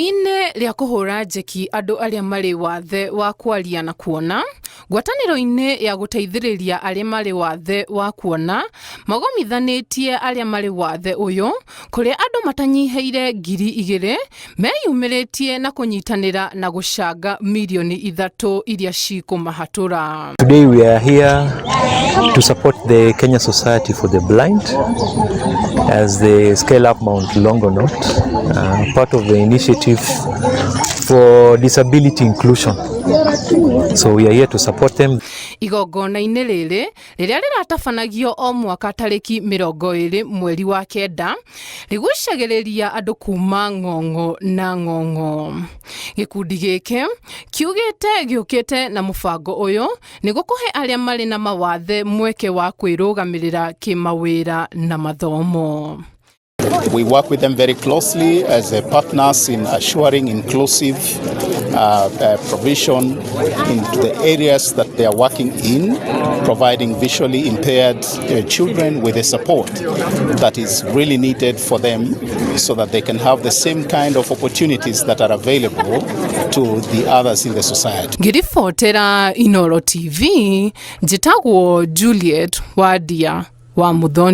Inĩ rĩa kũhũra njeki andũ arĩa marĩ wathe wa kwaria na kuona, ngwatanĩro-inĩ ya gũteithĩrĩria arĩa marĩ wathe wa kuona magomithanĩtie arĩa marĩ wathe ũyũ kũrĩa andũ matanyihĩire 2000 meyumĩrĩtie na kũnyitanĩra na gũcanga mirioni 3 iria cikũmahatũra. Today we are here to support the Kenya Society for the Blind as they scale up Mount Longonot, part of the initiative for disability inclusion. So we are here to support them. Igongona-inĩ rĩrĩ rĩrĩa rĩratabanagio o mwaka tarĩki 20 mweri wa 9, rĩgucagĩrĩria andũ kuma ng'ong'o na ng'ong'o. Gĩkundi gĩkĩ kiugĩte gĩũkĩte na mũbango ũyũ nĩguo kũhe arĩa marĩ na mawathe mweke wa kwĩrũgamĩrĩra kĩmawĩra na mathomo. We work with them very closely as partners in assuring inclusive provision into the areas that they are working in, providing visually impaired children with the support that is really needed for them so that they can have the same kind of opportunities that are available to the others in the society. Ngĩribotera Inoro TV, njĩtagwo Juliet Wadia wa Muthoni.